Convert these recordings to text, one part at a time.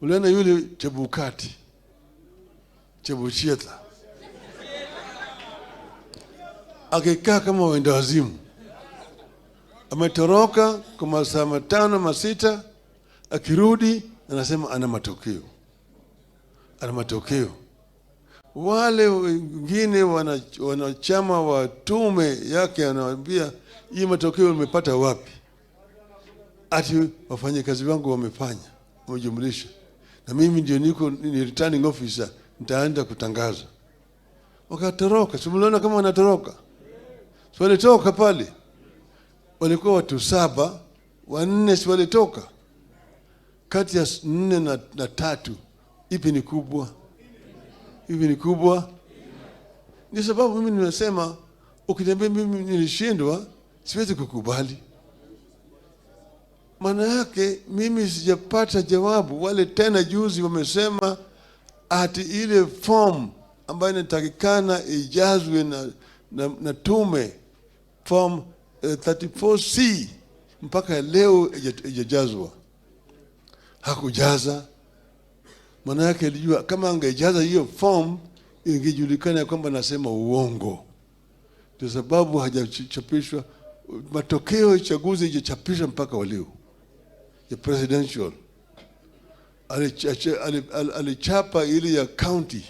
Uliona yule Chebukati, Chebuchieta akikaa kama wenda wazimu, ametoroka kwa masaa 5 6, akirudi anasema ana matokeo, ana matokeo. Wale wengine wanachama wa tume yake anawaambia, hii matokeo umepata wapi? Ati wafanyakazi wangu wamefanya, wamejumlisha, na mimi ndio niko ni returning officer, nitaanza kutangaza. Wakatoroka. Si mliona kama wanatoroka? Si walitoka pale, walikuwa watu 7, 4 si walitoka? Kati ya 4 na 3, ipi ni kubwa? Ipi ni kubwa? Ni sababu mimi nimesema, ukiniambia mimi nilishindwa, siwezi kukubali. Maana yake mimi sijapata jawabu. Wale tena juzi wamesema ati ile form ambayo inatakikana ijazwe na tume, form 34C, mpaka leo haijajazwa. Hakujaza. Maana yake alijua kama angejaza hiyo form ingejulikana kwamba nasema uongo. Ndio sababu hajachapishwa matokeo ya uchaguzi, haijachapishwa mpaka wa leo ya presidential. Alichapa ile ya county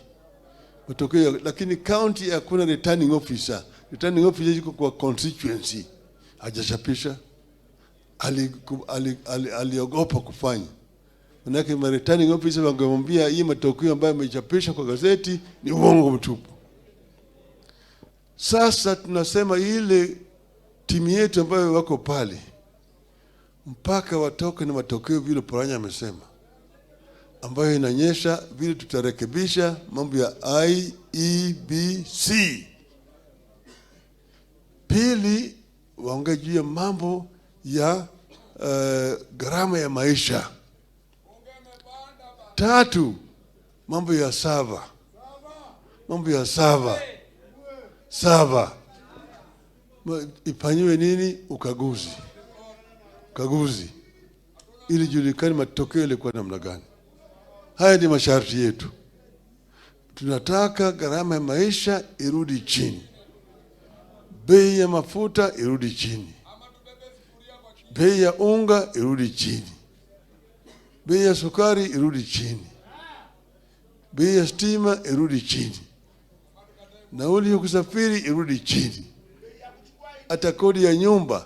matokeo, lakini county hakuna returning officer. Returning officer yuko kwa constituency, hajachapisha. Aliogopa kufanya. Manake ma returning officer wangemwambia hii matokeo ambayo amechapisha kwa gazeti ni uongo mtupu. Sasa tunasema ile timu yetu ambayo wako pale mpaka watoke na matokeo vile Oparanya amesema, ambayo inaonyesha vile tutarekebisha mambo ya IEBC. Pili, waongee juu ya mambo ya gharama ya maisha. Tatu, mambo ya server. Mambo ya server. Server. Ifanyiwe nini? Ukaguzi. Ukaguzi. Ili julikane matokeo yalikuwa namna gani. Haya ni masharti yetu. Tunataka gharama ya maisha irudi chini. Bei ya mafuta irudi chini. Bei ya unga irudi chini. Bei ya sukari irudi chini. Bei ya stima irudi chini. Nauli ya kusafiri irudi chini. Hata kodi ya nyumba